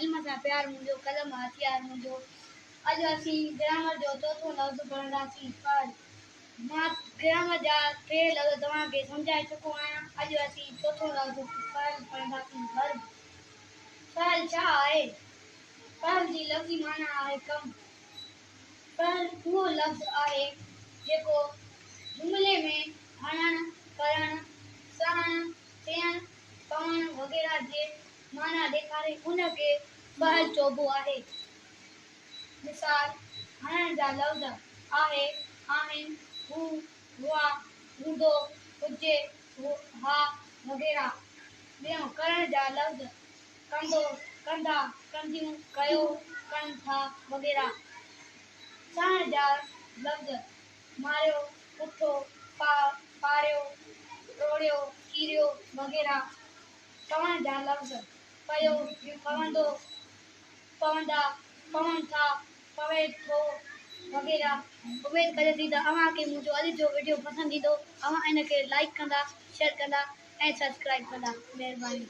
علم سان پيار منهنجو، قلم هٿيار منهنجو. اڄ اسين گرامر جو چوٿون لفظ پڙهنداسين، فعل. مان گرامر جا ٽي لفظ توهان کي سمجهائي چڪو آهيان. اڄ اسين چوٿون لفظ فعل پڙهنداسين، Verb. فعل ڇا آهي؟ فعل جي لفظي معنيٰ آهي ڪم. فعل اهو لفظ آهي جيڪو جملي ۾ هڻڻ، ڪرڻ، سهڻ، ٿيڻ، پوڻ وغيره جي معنيٰ ڏيکاري ان کي فعل چئبو آهي. مثال، هڻڻ جا لفظ آهي، آهن، هو، هئا، هوندو، هجي، ها وغيره. ٻيون ڪرڻ جا لفظ ڪندو، ڪندا، ڪنديون، ڪيو، ڪن ٿا وغيره. سهڻ جا لفظ ماريو، پٺو، پاڙيو، ٽوڙيو، چيريو وغيره. پوڻ جا لفظ پيو، پوندو، پوندا، پون ٿا، پوي ٿو وغيره. اميد ڪجي ٿي ته اوهان کي منهنجو اڄ جو وڊيو پسند ايندو. اوهان ان کي لائيڪ ڪندا، شيئر ڪندا ۽ سبسڪرائيب ڪندا. مهرباني.